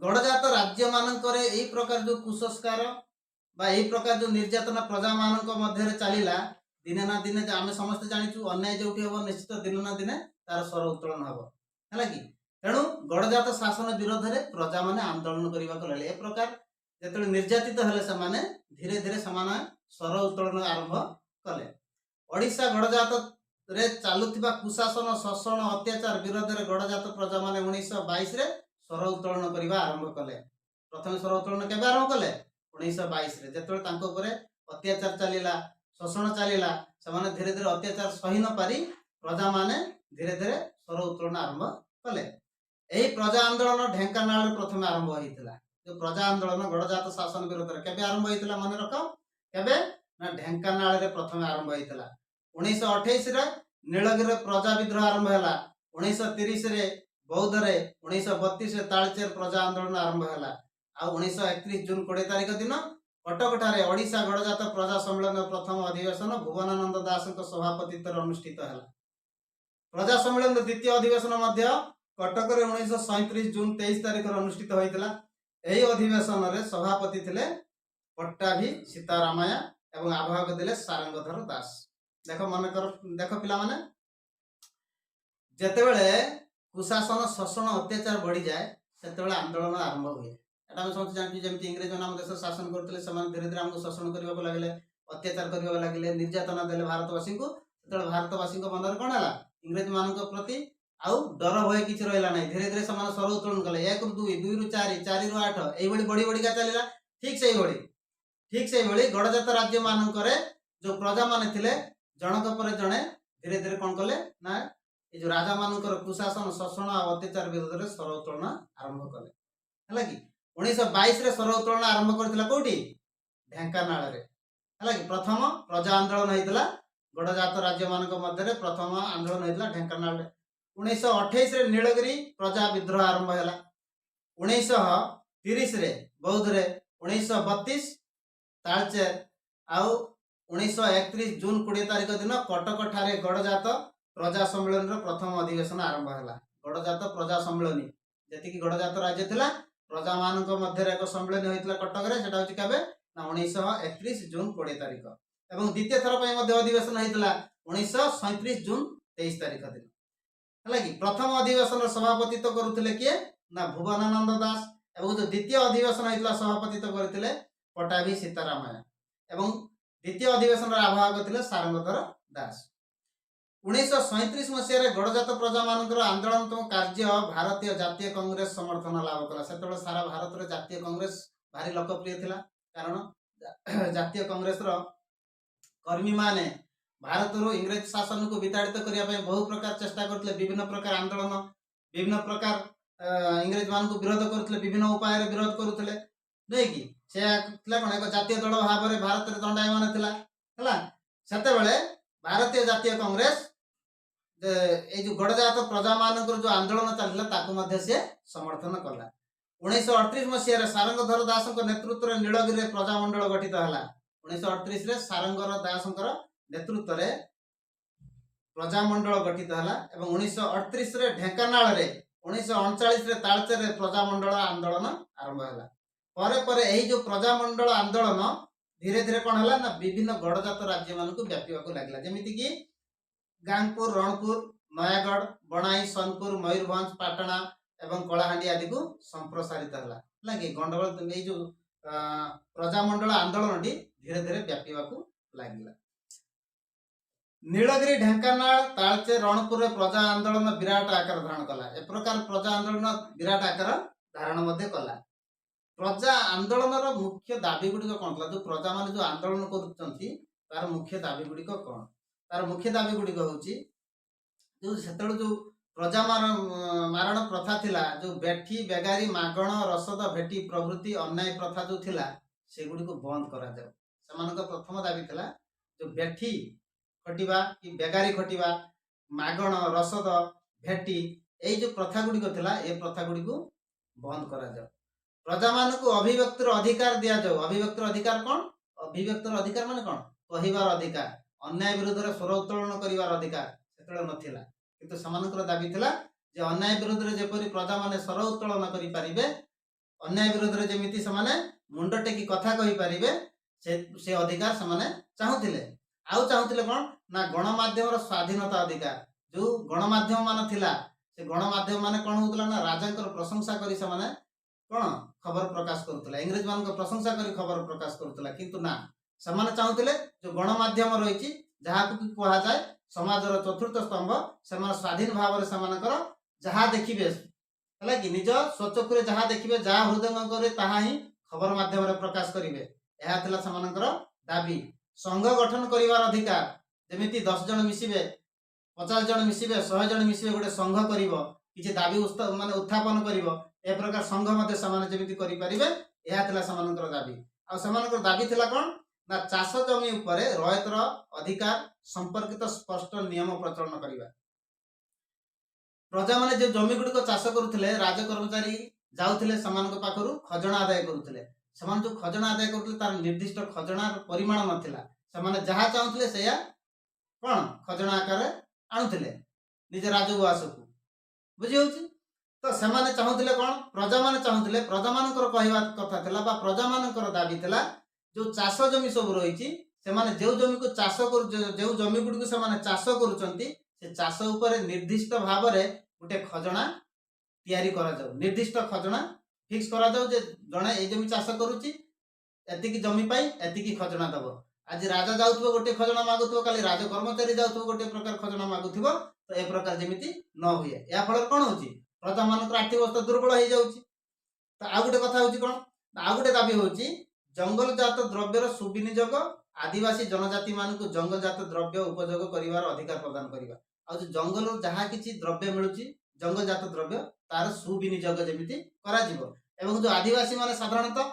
ଗଡ଼ଜାତ ରାଜ୍ୟ ମାନଙ୍କରେ ଏଇ ପ୍ରକାର ଯୋଉ କୁସଂସ୍କାର ବା ଏଇ ପ୍ରକାର ଯୋଉ ନିର୍ଯାତନା ପ୍ରଜା ମାନଙ୍କ ମଧ୍ୟରେ ଚାଲିଲା, ଦିନେ ନା ଦିନେ ଆମେ ସମସ୍ତେ ଜାଣିଛୁ, ଅନ୍ୟାୟ ଯୋଉଠି ହବ ନିଶ୍ଚିତ ଦିନେ ନା ଦିନେ ତାର ସ୍ୱର ଉତ୍ତୋଳନ ହବ। ହେଲା କି? ତେଣୁ ଗଡ଼ଜାତ ଶାସନ ବିରୋଧରେ ପ୍ରଜାମାନେ ଆନ୍ଦୋଳନ କରିବାକୁ ଲାଗିଲେ। ଏ ପ୍ରକାର ଯେତେବେଳେ ନିର୍ଯାତିତ ହେଲେ, ସେମାନେ ଧୀରେ ଧୀରେ ସେମାନେ ସ୍ୱର ଉତ୍ତୋଳନ ଆରମ୍ଭ କଲେ। ଓଡ଼ିଶା ଗଡ଼ଜାତରେ ଚାଲୁଥିବା କୁଶାସନ, ଶୋଷଣ, ଅତ୍ୟାଚାର ବିରୋଧରେ ଗଡ଼ଜାତ ପ୍ରଜାମାନେ 1922ରେ ସ୍ୱର ଉତ୍ତୋଳନ କରିବା ଆରମ୍ଭ କଲେ। ପ୍ରଥମେ ସ୍ୱର ଉତ୍ତୋଳନ କେବେ ଆରମ୍ଭ କଲେ? 1922ରେ। ଯେତେବେଳେ ତାଙ୍କ ଉପରେ ଅତ୍ୟାଚାର ଚାଲିଲା, ଶୋଷଣ ଚାଲିଲା, ସେମାନେ ଧୀରେ ଧୀରେ ଅତ୍ୟାଚାର ସହି ନ ପାରି ପ୍ରଜାମାନେ ଧୀରେ ଧୀରେ ସ୍ୱର ଉତ୍ତୋଳନ ଆରମ୍ଭ କଲେ। ଏହି ପ୍ରଜା ଆନ୍ଦୋଳନ ଢେଙ୍କାନାଳରେ ପ୍ରଥମେ ଆରମ୍ଭ ହୋଇଥିଲା। ଯୋଉ ପ୍ରଜା ଆନ୍ଦୋଳନ ଗଡ଼ଜାତ ଶାସନ ବିରୋଧରେ କେବେ ଆରମ୍ଭ ହୋଇଥିଲା, ମନେ ରଖ। କେବେ ନା ଢେଙ୍କାନାଳରେ ପ୍ରଥମେ ଆରମ୍ଭ ହୋଇଥିଲା। 1928ରେ ନୀଳଗିରିରେ ପ୍ରଜା ବିଦ୍ରୋହ ଆରମ୍ଭ ହେଲା। 1930ରେ ବୌଦ୍ଧରେ, 1932ରେ ତାଳଚେର ପ୍ରଜା ଆନ୍ଦୋଳନ ଆରମ୍ଭ ହେଲା। ଆଉ 1931 ଜୁନ 20 ତାରିଖ ଦିନ କଟକ ଠାରେ ଓଡ଼ିଶା ଗଡ଼ଜାତ ପ୍ରଜା ସମ୍ମିଳନୀର ପ୍ରଥମ ଅଧିବେଶନ ଭୁବନାନନ୍ଦ ଦାସଙ୍କ ସଭାପତିତ୍ୱରେ ଅନୁଷ୍ଠିତ ହେଲା। ପ୍ରଜା ସମ୍ମିଳନୀର ଦ୍ୱିତୀୟ ଅଧିବେଶନ ମଧ୍ୟ କଟକରେ 1937 ଜୁନ 23 ତାରିଖରେ ଅନୁଷ୍ଠିତ ହୋଇଥିଲା। ଏହି ଅଧିବେଶନରେ ସଭାପତି ଥିଲେ ପଟ୍ଟାଭି ସୀତାରାମାୟା ଏବଂ ଆବାହକ ଥିଲେ ସାରଙ୍ଗଧର ଦାସ। ଦେଖ, ମନେକର, ଦେଖ ପିଲାମାନେ, ଯେତେବେଳେ କୁଶାସନ, ଶୋଷଣ, ଅତ୍ୟାଚାର ବଢିଯାଏ, ସେତେବେଳେ ଆନ୍ଦୋଳନ ଆରମ୍ଭ ହୁଏ। ଏଟା ଆମେ ସମସ୍ତେ ଜାଣିଛୁ। ଯେମିତି ଇଂରେଜ ମାନେ ଆମ ଦେଶରେ ଶାସନ କରୁଥିଲେ, ସେମାନେ ଧୀରେ ଧୀରେ ଆମକୁ ଶୋଷଣ କରିବାକୁ ଲାଗିଲେ, ଅତ୍ୟାଚାର କରିବାକୁ ଲାଗିଲେ, ନିର୍ଯାତନା ଦେଲେ ଭାରତବାସୀଙ୍କୁ। ସେତେବେଳେ ଭାରତବାସୀଙ୍କ ମନରେ କଣ ହେଲା? ଇଂରେଜ ମାନଙ୍କ ପ୍ରତି ଆଉ ଡର ଭୟ କିଛି ରହିଲା ନାହିଁ। ଧୀରେ ଧୀରେ ସେମାନେ ସ୍ୱର ଉତ୍ତୋଳନ କଲେ। 1ରୁ 2, 2ରୁ 4, 4ରୁ 8, ଏଇଭଳି ବଢି ବଢିକା ଚାଲିଲା। ଠିକ ସେଇଭଳି ଗଡ଼ଜାତ ରାଜ୍ୟ ମାନଙ୍କରେ ଯୋଉ ପ୍ରଜା ମାନେ ଥିଲେ, ଜଣକ ପରେ ଜଣେ ଧୀରେ ଧୀରେ କଣ କଲେ ନା ଏଇ ଯୋଉ ରାଜା ମାନଙ୍କର କୁଶାସନ, ଶୋଷଣ ଆଉ ଅତ୍ୟାଚାର ବିରୋଧରେ ସ୍ୱର ଉତ୍ତୋଳନ ଆରମ୍ଭ କଲେ। ହେଲା କି? 1922ରେ ସ୍ୱର ଉତ୍ତୋଳନ ଆରମ୍ଭ କରିଥିଲା କୋଉଠି? ଢେଙ୍କାନାଳରେ। ହେଲା କି? ପ୍ରଥମ ପ୍ରଜା ଆନ୍ଦୋଳନ ହେଇଥିଲା ଗଡ଼ଜାତ ରାଜ୍ୟ ମାନଙ୍କ ମଧ୍ୟରେ। ପ୍ରଥମ ଆନ୍ଦୋଳନ ହେଇଥିଲା ଢେଙ୍କାନାଳରେ। 1928ରେ ନୀଳଗିରି ପ୍ରଜା ବିଦ୍ରୋହ ଆରମ୍ଭ ହେଲା। 1930ରେ ବୌଦ୍ଧରେ, 1932 ତାଳଚେର ଆଉ 1931 ଜୁନ 20 ତାରିଖ ଦିନ କଟକ ଠାରେ ଗଡ଼ଜାତ ପ୍ରଜା ସମ୍ମିଳନୀର ପ୍ରଥମ ଅଧିବେଶନ ଆରମ୍ଭ ହେଲା। ଗଡ଼ଜାତ ପ୍ରଜା ସମ୍ମିଳନୀ, ଯେତିକି ଗଡ଼ଜାତ ରାଜ୍ୟ ଥିଲା, ପ୍ରଜାମାନଙ୍କ ମଧ୍ୟରେ ଏକ ସମ୍ମିଳନୀ ହୋଇଥିଲା କଟକରେ। ସେଟା ହଉଛି କେବେ ନା 1931 ଜୁନ 20 ତାରିଖ। ଏବଂ ଦ୍ୱିତୀୟ ଥର ପାଇଁ ମଧ୍ୟ ଅଧିବେଶନ ହେଇଥିଲା 1937 ଜୁନ 23 ତାରିଖ ଦିନ। ହେଲା କି? ପ୍ରଥମ ଅଧିବେଶନର ସଭାପତିତ୍ୱ କରୁଥିଲେ କିଏ ନା ଭୁବନାନନ୍ଦ ଦାସ ଏବଂ ଯୋଉ ଦ୍ୱିତୀୟ ଅଧିବେଶନ ହେଇଥିଲା, ସଭାପତିତ୍ୱ କରିଥିଲେ ପଟ୍ଟାଭି ସୀତାରାମାୟା ଏବଂ ଦ୍ୱିତୀୟ ଅଧିବେଶନର ଆବାହକ ଥିଲେ ସାରଙ୍ଗଧର ଦାସ। 1937 ମସିହାରେ ଗଡ଼ଜାତ ପ୍ରଜାମାନଙ୍କର ଆନ୍ଦୋଳନାତ୍ମକ କାର୍ଯ୍ୟ ଭାରତୀୟ ଜାତୀୟ କଂଗ୍ରେସ ସମର୍ଥନ ଲାଭ କଲା। ସେତେବେଳେ ସାରା ଭାରତରେ ଜାତୀୟ କଂଗ୍ରେସ ଭାରି ଲୋକପ୍ରିୟ ଥିଲା, କାରଣ ଜାତୀୟ କଂଗ୍ରେସର କର୍ମୀମାନେ ଭାରତରୁ ଇଂରେଜ ଶାସନକୁ ବିତାଡ଼ିତ କରିବା ପାଇଁ ବହୁ ପ୍ରକାର ଚେଷ୍ଟା କରୁଥିଲେ। ବିଭିନ୍ନ ପ୍ରକାର ଆନ୍ଦୋଳନ, ବିଭିନ୍ନ ପ୍ରକାର ଇଂରେଜ ମାନଙ୍କୁ ବିରୋଧ କରୁଥିଲେ, ବିଭିନ୍ନ ଉପାୟରେ ବିରୋଧ କରୁଥିଲେ, ନୁହେଁ କି? ସେ ଥିଲା କଣ, ଏକ ଜାତୀୟ ଦଳ ଭାବରେ ଭାରତରେ ଦଣ୍ଡାୟମାନ ଥିଲା। ହେଲା, ସେତେବେଳେ ଭାରତୀୟ ଜାତୀୟ କଂଗ୍ରେସ ଏଇ ଯୋଉ ଗଡ଼ଜାତ ପ୍ରଜାମାନଙ୍କର ଯୋଉ ଆନ୍ଦୋଳନ ଚାଲିଥିଲା, ତାକୁ ମଧ୍ୟ ସେ ସମର୍ଥନ କଲା। 1938 ମସିହାରେ ସାରଙ୍ଗଧର ଦାସଙ୍କ ନେତୃତ୍ୱରେ ନୀଳଗିରିରେ ପ୍ରଜାମଣ୍ଡଳ ଗଠିତ ହେଲା। 1938ରେ ସାରଙ୍ଗଧର ଦାସଙ୍କର ନେତୃତ୍ୱରେ ପ୍ରଜାମଣ୍ଡଳ ଗଠିତ ହେଲା ଏବଂ 1938ରେ ଢେଙ୍କାନାଳରେ, 1939ରେ ତାଳଚେରରେ ପ୍ରଜାମଣ୍ଡଳ ଆନ୍ଦୋଳନ ଆରମ୍ଭ ହେଲା। ପରେ ପରେ ଏହି ଯୋଉ ପ୍ରଜାମଣ୍ଡଳ ଆନ୍ଦୋଳନ ଧୀରେ ଧୀରେ କଣ ହେଲା ନା ବିଭିନ୍ନ ଗଡ଼ଜାତ ରାଜ୍ୟମାନଙ୍କୁ ବ୍ୟାପିବାକୁ ଲାଗିଲା। ଯେମିତିକି ଗାଙ୍ଗପୁର, ରଣପୁର, ନୟାଗଡ଼, ବଣାଇ, ସୋନପୁର, ମୟୂରଭଞ୍ଜ, ପାଟଣା ଏବଂ କଳାହାଣ୍ଡି ଆଦିକୁ ସମ୍ପ୍ରସାରିତ ହେଲା। ହେଲା କି? ଗଣ୍ଡଗୋଳ ଏଇ ଯୋଉ ପ୍ରଜାମଣ୍ଡଳ ଆନ୍ଦୋଳନଟି ଧୀରେ ଧୀରେ ବ୍ୟାପିବାକୁ ଲାଗିଲା। ନୀଳଗିରି, ଢେଙ୍କାନାଳ, ତାଳଚେର, ରଣପୁରରେ ପ୍ରଜା ଆନ୍ଦୋଳନ ବିରାଟ ଆକାର ଧାରଣ କଲା। ଏ ପ୍ରକାର ପ୍ରଜା ଆନ୍ଦୋଳନ ବିରାଟ ଆକାର ଧାରଣ ମଧ୍ୟ କଲା। ପ୍ରଜା ଆନ୍ଦୋଳନର ମୁଖ୍ୟ ଦାବି ଗୁଡ଼ିକ କଣ ଥିଲା? ଯୋଉ ପ୍ରଜାମାନେ ଯୋଉ ଆନ୍ଦୋଳନ କରୁଛନ୍ତି, ତାର ମୁଖ୍ୟ ଦାବି ଗୁଡ଼ିକ କଣ? ତାର ମୁଖ୍ୟ ଦାବି ଗୁଡ଼ିକ ହଉଛି, ଯୋଉ ସେତେବେଳେ ଯୋଉ ପ୍ରଜା ମାରଣ ପ୍ରଥା ଥିଲା, ଯୋଉ ବେଠି, ବେଗାରୀ, ମାଗଣ, ରସଦ, ଭେଟି ପ୍ରଭୃତି ଅନ୍ୟାୟ ପ୍ରଥା ଯୋଉ ଥିଲା, ସେଗୁଡ଼ିକୁ ବନ୍ଦ କରାଯାଉ। ସେମାନଙ୍କ ପ୍ରଥମ ଦାବି ଥିଲା, ଯୋଉ ବେଠି ଖଟିବା କି ବେଗାରୀ ଖଟିବା, ମାଗଣ, ରସଦ, ଭେଟି, ଏଇ ଯୋଉ ପ୍ରଥା ଗୁଡ଼ିକ ଥିଲା, ଏ ପ୍ରଥା ଗୁଡ଼ିକୁ ବନ୍ଦ କରାଯାଉ। ପ୍ରଜାମାନଙ୍କୁ ଅଭିବ୍ୟକ୍ତିର ଅଧିକାର ଦିଆଯାଉ। ଅଭିବ୍ୟକ୍ତିର ଅଧିକାର କଣ? ଅଭିବ୍ୟକ୍ତିର ଅଧିକାର ମାନେ କଣ? କହିବାର ଅଧିକାର, ଅନ୍ୟାୟ ବିରୁଦ୍ଧରେ ସ୍ୱର ଉତ୍ତୋଳନ କରିବାର ଅଧିକାର ସେତେବେଳେ ନଥିଲା। କିନ୍ତୁ ସେମାନଙ୍କର ଦାବି ଥିଲା ଯେ ଅନ୍ୟାୟ ବିରୁଦ୍ଧରେ ଯେପରି ପ୍ରଜାମାନେ ସ୍ୱର ଉତ୍ତୋଳନ କରିପାରିବେ, ଅନ୍ୟାୟ ବିରୁଦ୍ଧରେ ଯେମିତି ସେମାନେ ମୁଣ୍ଡ ଟେକି କଥା କହିପାରିବେ, ସେ ଅଧିକାର ସେମାନେ ଚାହୁଁଥିଲେ। ଆଉ ଚାହୁଁଥିଲେ କଣ ନା ଗଣମାଧ୍ୟମର ସ୍ୱାଧୀନତା ଅଧିକାର। ଯୋଉ ଗଣମାଧ୍ୟମ ମାନ ଥିଲା, ସେ ଗଣମାଧ୍ୟମ ମାନେ କଣ ହଉଥିଲା ନା ରାଜାଙ୍କର ପ୍ରଶଂସା କରି ସେମାନେ କଣ ଖବର ପ୍ରକାଶ କରୁଥିଲା, ଇଂରେଜ ମାନଙ୍କ ପ୍ରଶଂସା କରି ଖବର ପ୍ରକାଶ କରୁଥିଲା। କିନ୍ତୁ ନା, ସେମାନେ ଚାହୁଁଥିଲେ ଯୋଉ ଗଣମାଧ୍ୟମ ରହିଛି, ଯାହାକୁ କି କୁହାଯାଏ ସମାଜର ଚତୁର୍ଥ ସ୍ତମ୍ଭ, ସେମାନେ ସ୍ୱାଧୀନ ଭାବରେ ସେମାନଙ୍କର ଯାହା ଦେଖିବେ, ହେଲା କି, ନିଜ ସ୍ୱଚକ୍ଷୁରେ ଯାହା ଦେଖିବେ, ଯାହା ହୃଦୟଙ୍ଗମ କରିବେ, ତାହା ହିଁ ଖବର ମାଧ୍ୟମରେ ପ୍ରକାଶ କରିବେ। ଏହା ଥିଲା ସେମାନଙ୍କର ଦାବି। ସଂଘ ଗଠନ କରିବାର ଅଧିକାର। ଯେମିତି 10 ଜଣ ମିଶିବେ, 50 ଜଣ ମିଶିବେ, 100 ଜଣ ମିଶିବେ, ଗୋଟେ ସଂଘ କରିବ, କିଛି ଦାବି ମାନେ ଉତ୍ଥାପନ କରିବ, ଏ ପ୍ରକାର ସଂଘ ମଧ୍ୟ ସେମାନେ ଯେମିତି କରିପାରିବେ, ଏହା ଥିଲା ସେମାନଙ୍କର ଦାବି। ଆଉ ସେମାନଙ୍କର ଦାବି ଥିଲା କଣ ନା ଚାଷ ଜମି ଉପରେ ରୟତର ଅଧିକାର ସମ୍ପର୍କିତ ସ୍ପଷ୍ଟ ନିୟମ ପ୍ରଚଳନ କରିବା। ପ୍ରଜାମାନେ ଯେଉଁ ଜମି ଗୁଡ଼ିକ ଚାଷ କରୁଥିଲେ, ରାଜ କର୍ମଚାରୀ ଯାଉଥିଲେ, ସେମାନଙ୍କ ପାଖରୁ ଖଜଣା ଆଦାୟ କରୁଥିଲେ। ସେମାନେ ଯୋଉ ଖଜଣା ଆଦାୟ କରୁଥିଲେ, ତାର ନିର୍ଦ୍ଦିଷ୍ଟ ଖଜଣାର ପରିମାଣ ନଥିଲା। ସେମାନେ ଯାହା ଚାହୁଁଥିଲେ, ସେଇଆ କଣ ଖଜଣା ଆକାରରେ ଆଣୁଥିଲେ ନିଜ ରାଜଉଆସକୁ। ବୁଝି ହଉଛି ତ? ସେମାନେ ଚାହୁଁଥିଲେ କଣ? ପ୍ରଜାମାନେ ଚାହୁଁଥିଲେ, ପ୍ରଜାମାନଙ୍କର କହିବା କଥା ଥିଲା ବା ପ୍ରଜାମାନଙ୍କର ଦାବି ଥିଲା, ଯୋଉ ଚାଷ ଜମି ସବୁ ରହିଛି, ସେମାନେ ଯେଉଁ ଜମିକୁ ଚାଷ କରୁ, ଯେଉଁ ଜମି ଗୁଡ଼ିକୁ ସେମାନେ ଚାଷ କରୁଛନ୍ତି, ସେ ଚାଷ ଉପରେ ନିର୍ଦ୍ଦିଷ୍ଟ ଭାବରେ ଗୋଟେ ଖଜଣା ତିଆରି କରାଯାଉ, ନିର୍ଦ୍ଦିଷ୍ଟ ଖଜଣା ଫିକ୍ସ କରାଯାଉ ଯେ ଜଣେ ଏଇ ଜମି ଚାଷ କରୁଛି, ଏତିକି ଜମି ପାଇଁ ଏତିକି ଖଜଣା ଦବ। ଆଜି ରାଜା ଯାଉଥିବ, ଗୋଟେ ଖଜଣା ମାଗୁଥିବ, କାଲି ରାଜ କର୍ମଚାରୀ ଯାଉଥିବ, ଗୋଟେ ପ୍ରକାର ଖଜଣା ମାଗୁଥିବ, ତ ଏ ପ୍ରକାର ଯେମିତି ନ ହୁଏ। ଏହା ଫଳରେ କଣ ହଉଛି? ପ୍ରଜାମାନଙ୍କର ଆର୍ଥିକ ଅବସ୍ଥା ଦୁର୍ବଳ ହେଇଯାଉଛି। ତ ଆଉ ଗୋଟେ କଥା ହଉଛି କଣ? ଆଉ ଗୋଟେ ଦାବି ହଉଛି ଜଙ୍ଗଲଜାତ ଦ୍ରବ୍ୟର ସୁବିନିଯୋଗ, ଆଦିବାସୀ ଜନଜାତି ମାନଙ୍କୁ ଜଙ୍ଗଲଜାତ ଦ୍ରବ୍ୟ ଉପଯୋଗ କରିବାର ଅଧିକାର ପ୍ରଦାନ କରିବା। ଆଉ ଯୋଉ ଜଙ୍ଗଲରୁ ଯାହା କିଛି ଦ୍ରବ୍ୟ ମିଳୁଛି, ଜଙ୍ଗଲଜାତ ଦ୍ରବ୍ୟ, ତାର ସୁବିନିଯୋଗ ଯେମିତି କରାଯିବ ଏବଂ ଯୋଉ ଆଦିବାସୀ ମାନେ ସାଧାରଣତଃ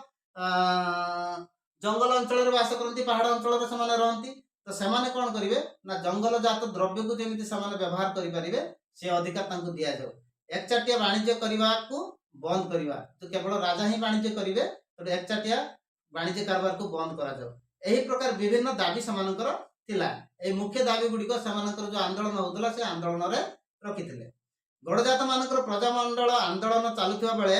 ଜଙ୍ଗଲ ଅଞ୍ଚଳରେ ବାସ କରନ୍ତି, ପାହାଡ ଅଞ୍ଚଳରେ ସେମାନେ ରହନ୍ତି, ତ ସେମାନେ କଣ କରିବେ ନା ଜଙ୍ଗଲଜାତ ଦ୍ରବ୍ୟକୁ ଯେମିତି ସେମାନେ ବ୍ୟବହାର କରିପାରିବେ, ସେ ଅଧିକାର ତାଙ୍କୁ ଦିଆଯାଉ। ଏକଚାଟିଆ ବାଣିଜ୍ୟ କରିବାକୁ ବନ୍ଦ କରିବା। ତ କେବଳ ରାଜା ହିଁ ବାଣିଜ୍ୟ କରିବେ, ତେଣୁ ଏକଚାଟିଆ ବାଣିଜ୍ୟ କାରବାରକୁ ବନ୍ଦ କରାଯାଉ। ଏହି ପ୍ରକାର ବିଭିନ୍ନ ଦାବି ସେମାନଙ୍କର ଥିଲା। ଏହି ମୁଖ୍ୟ ଦାବି ଗୁଡ଼ିକ ସେମାନଙ୍କର ଯୋଉ ଆନ୍ଦୋଳନ ହଉଥିଲା, ସେ ଆନ୍ଦୋଳନରେ ରଖିଥିଲେ। ଗଡ଼ଜାତ ମାନଙ୍କର ପ୍ରଜାମଣ୍ଡଳ ଆନ୍ଦୋଳନ ଚାଲୁଥିବା ବେଳେ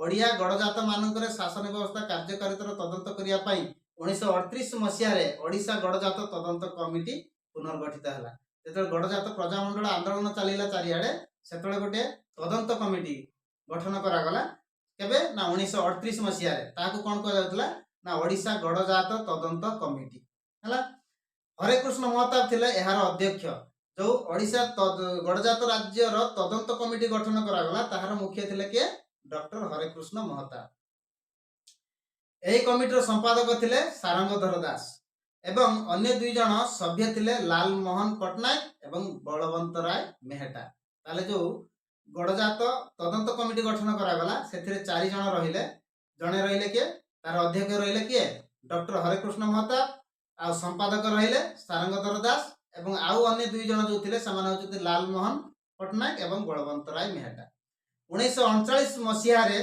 ଓଡ଼ିଆ ଗଡ଼ଜାତ ମାନଙ୍କର ଶାସନ ବ୍ୟବସ୍ଥା କାର୍ଯ୍ୟକାରିତାର ତଦନ୍ତ କରିବା ପାଇଁ 1938 ମସିହାରେ ଓଡ଼ିଶା ଗଡ଼ଜାତ ତଦନ୍ତ କମିଟି ପୁନର୍ଗଠିତ ହେଲା। ଯେତେବେଳେ ଗଡ଼ଜାତ ପ୍ରଜାମଣ୍ଡଳ ଆନ୍ଦୋଳନ ଚାଲିଲା ଚାରିଆଡ଼େ, ସେତେବେଳେ ଗୋଟେ ତଦନ୍ତ କମିଟି ଗଠନ କରାଗଲା। କେବେ ନା 1938 ମସିହାରେ। ତାହାକୁ କଣ କୁହାଯାଉଥିଲା ନା ଓଡ଼ିଶା ଗଡ଼ଜାତ ତଦନ୍ତ କମିଟି ହେଲା। ହରେକୃଷ୍ଣ ମହତାବ ଥିଲେ ଏହାର ଅଧ୍ୟକ୍ଷ। ଯୋଉ ଓଡ଼ିଶା ଗଡ଼ଜାତ ରାଜ୍ୟର ତଦନ୍ତ କମିଟି ଗଠନ କରାଗଲା, ତାହାର ମୁଖ୍ୟ ଥିଲେ କିଏ? ଡକ୍ଟର ହରେକୃଷ୍ଣ ମହତାବ। ଏହି କମିଟିର ସମ୍ପାଦକ ଥିଲେ ସାରଙ୍ଗଧର ଦାସ ଏବଂ ଅନ୍ୟ ଦୁଇ ଜଣ ସଭ୍ୟ ଥିଲେ ଲାଲମୋହନ ପଟ୍ଟନାୟକ ଏବଂ ବଳବନ୍ତ ରାୟ ମେହେଟା। ତାହେଲେ ଯୋଉ ଗଡ଼ଜାତ ତଦନ୍ତ କମିଟି ଗଠନ କରାଗଲା, ସେଥିରେ ଚାରି ଜଣ ରହିଲେ। ଜଣେ ରହିଲେ କିଏ? ତାର ଅଧ୍ୟକ୍ଷ ରହିଲେ କିଏ? ଡକ୍ଟର ହରେକୃଷ୍ଣ ମହତାବ। ଆଉ ସମ୍ପାଦକ ରହିଲେ ସାରଙ୍ଗଧର ଦାସ ଏବଂ ଆଉ ଅନ୍ୟ ଦୁଇ ଜଣ ଯୋଉ ଥିଲେ, ସେମାନେ ହଉଛନ୍ତି ଲାଲମୋହନ ପଟ୍ଟନାୟକ ଏବଂ ବଳବନ୍ତ ରାୟ ମେହେଟା। 1939 ମସିହାରେ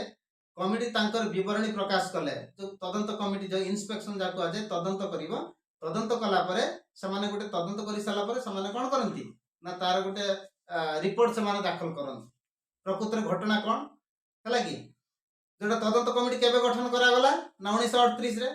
କମିଟି ତାଙ୍କର ବିବରଣୀ ପ୍ରକାଶ କଲେ। ଯୋଉ ତଦନ୍ତ କମିଟି, ଯୋଉ ଇନ୍ସପେକ୍ସନ ଯାହାକୁ କୁହାଯାଏ, ତଦନ୍ତ କରିବ, ତଦନ୍ତ କଲା ପରେ ସେମାନେ ଗୋଟେ ତଦନ୍ତ କରି ସାରିଲା ପରେ ସେମାନେ କଣ କରନ୍ତି ନା ତାର ଗୋଟେ ରିପୋର୍ଟ ସେମାନେ ଦାଖଲ କରନ୍ତି, ପ୍ରକୃତରେ ଘଟଣା କଣ ହେଲା କି। ଯୋଉଟା ତଦନ୍ତ କମିଟି କେବେ ଗଠନ କରାଗଲା ନା 1938ରେ।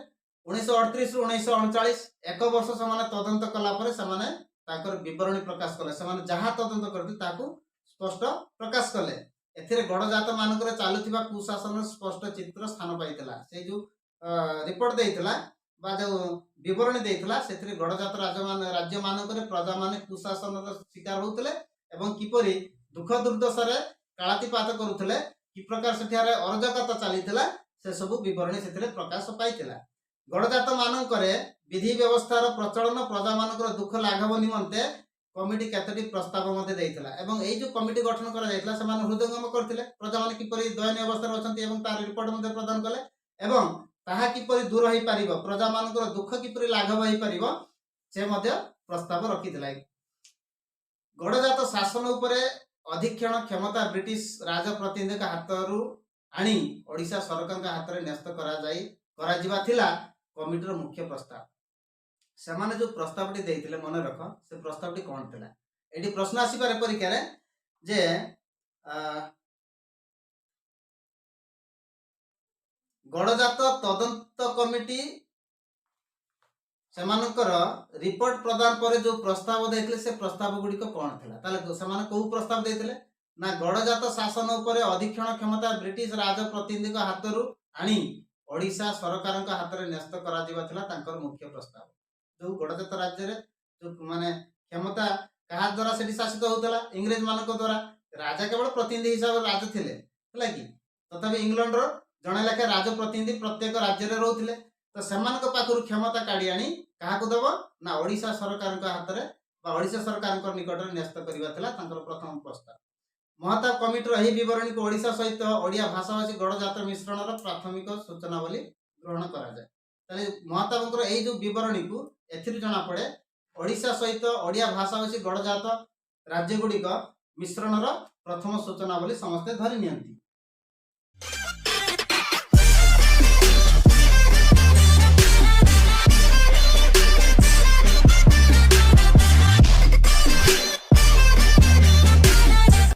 1938ରୁ 1939, ଏକ ବର୍ଷ ସେମାନେ ତଦନ୍ତ କଲା ପରେ ସେମାନେ ତାଙ୍କର ବିବରଣୀ ପ୍ରକାଶ କଲେ। ସେମାନେ ଯାହା ତଦନ୍ତ କରିଥିଲେ, ତାକୁ ସ୍ପଷ୍ଟ ପ୍ରକାଶ କଲେ। ଏଥିରେ ଗଡ଼ଜାତ ମାନଙ୍କର ଚାଲୁଥିବା କୁଶାସନର ସ୍ପଷ୍ଟ ଚିତ୍ର ସ୍ଥାନ ପାଇଥିଲା। ସେଇ ଯୋଉ ରିପୋର୍ଟ ଦେଇଥିଲା ବା ଯୋଉ ବିବରଣୀ ଦେଇଥିଲା, ସେଥିରେ ଗଡ଼ଜାତ ରାଜ୍ୟମାନଙ୍କରେ ପ୍ରଜାମାନେ କୁଶାସନର ଶିକାର ହଉଥିଲେ ଏବଂ କିପରି ଦୁଃଖ ଦୁର୍ଦ୍ଦଶାରେ କାଳାତିପାତ କରୁଥିଲେ, କି ପ୍ରକାର ସେଠାରେ ଅରାଜକତା ଚାଲିଥିଲା, ସେସବୁ ବିବରଣୀ ସେଥିରେ ପ୍ରକାଶ ପାଇଥିଲା। ଗଡ଼ଜାତ ମାନଙ୍କରେ ବିଧି ବ୍ୟବସ୍ଥାର ପ୍ରଚଳନ, ପ୍ରଜାମାନଙ୍କର ଦୁଃଖ ଲାଘବ ନିମନ୍ତେ କମିଟି କେତୋଟି ପ୍ରସ୍ତାବ ମଧ୍ୟ ଦେଇଥିଲା। ଏବଂ ଏଇ ଯୋଉ କମିଟି ଗଠନ କରାଯାଇଥିଲା, ସେମାନେ ହୃଦୟଙ୍ଗମ କରିଥିଲେ ପ୍ରଜାମାନେ କିପରି ଦୟନୀୟ ଅବସ୍ଥାରେ ଅଛନ୍ତି ଏବଂ ତାର ରିପୋର୍ଟ ମଧ୍ୟ ପ୍ରଦାନ କଲେ ଏବଂ ତାହା କିପରି ଦୂର ହେଇପାରିବ, ପ୍ରଜାମାନଙ୍କର ଦୁଃଖ କିପରି ଲାଘବ ହେଇପାରିବ, ସେ ମଧ୍ୟ ପ୍ରସ୍ତାବ ରଖିଥିଲା। ଗଡ଼ଜାତ ଶାସନ ଉପରେ ଅଧୀକ୍ଷଣ କ୍ଷମତା ବ୍ରିଟିଶ ରାଜ ପ୍ରତିନିଧିଙ୍କ ହାତରୁ ଆଣି ଓଡ଼ିଶା ସରକାରଙ୍କ ହାତରେ ନ୍ୟସ୍ତ କରାଯିବା ଥିଲା କମିଟିର ମୁଖ୍ୟ ପ୍ରସ୍ତାବ। ସେମାନେ ଯୋଉ ପ୍ରସ୍ତାବଟି ଦେଇଥିଲେ, ମନେ ରଖ, ସେ ପ୍ରସ୍ତାବଟି କଣ ଥିଲା? ଏଠି ପ୍ରଶ୍ନ ଆସିପାରେ ପରୀକ୍ଷାରେ ଯେ ଗଡ଼ଜାତ ତଦନ୍ତ କମିଟି ସେମାନଙ୍କର ରିପୋର୍ଟ ପ୍ରଦାନ ପରେ ଯୋଉ ପ୍ରସ୍ତାବ ଦେଇଥିଲେ, ସେ ପ୍ରସ୍ତାବ ଗୁଡ଼ିକ କଣ ଥିଲା? ତାହେଲେ ସେମାନେ କୋଉ ପ୍ରସ୍ତାବ ଦେଇଥିଲେ ନା, ଗଡ଼ଜାତ ଶାସନ ଉପରେ ଅଧୀକ୍ଷଣ କ୍ଷମତା ବ୍ରିଟିଶ ରାଜ ପ୍ରତିନିଧିଙ୍କ ହାତରୁ ଆଣି ଓଡ଼ିଶା ସରକାରଙ୍କ ହାତରେ ନ୍ୟସ୍ତ କରାଯିବା ଥିଲା ତାଙ୍କର ମୁଖ୍ୟ ପ୍ରସ୍ତାବ। ଯୋଉ ଗଡ଼ଜାତ ରାଜ୍ୟରେ ଯୋଉ ମାନେ କ୍ଷମତା କାହା ଦ୍ୱାରା ସେଠି ଶାସିତ ହଉଥିଲା? ଇଂରେଜ ମାନଙ୍କ ଦ୍ୱାରା। ରାଜା କେବଳ ପ୍ରତିନିଧି ହିସାବରେ ରାଜ ଥିଲେ, ହେଲା କି? ତଥାପି ଇଂଲଣ୍ଡର ଜଣେ ଲେଖା ରାଜ ପ୍ରତିନିଧି ପ୍ରତ୍ୟେକ ରାଜ୍ୟରେ ରହୁଥିଲେ। ତ ସେମାନଙ୍କ ପାଖରୁ କ୍ଷମତା କାଢି ଆଣି କାହାକୁ ଦବ ନା, ଓଡ଼ିଶା ସରକାରଙ୍କ ହାତରେ ବା ଓଡ଼ିଶା ସରକାରଙ୍କ ନିକଟରେ ନ୍ୟସ୍ତ କରିବା ଥିଲା ତାଙ୍କର ପ୍ରଥମ ପ୍ରସ୍ତାବ। ମହତାବ କମିଟିର ଏହି ବିବରଣୀକୁ ଓଡ଼ିଶା ସହିତ ଓଡ଼ିଆ ଭାଷାଭାଷୀ ଗଡ଼ଜାତ ମିଶ୍ରଣର ପ୍ରାଥମିକ ସୂଚନା ବୋଲି ଗ୍ରହଣ କରାଯାଏ। ତାହେଲେ ମହତାବଙ୍କର ଏଇ ଯୋଉ ବିବରଣୀକୁ, ଏଥିରୁ ଜଣାପଡେ ଓଡ଼ିଶା ସହିତ ଓଡ଼ିଆ ଭାଷାଭାଷୀ ଗଡ଼ଜାତ ରାଜ୍ୟ ଗୁଡ଼ିକ ମିଶ୍ରଣର ପ୍ରଥମ ସୂଚନା ବୋଲି ସମସ୍ତେ ଧରି ନିଅନ୍ତି।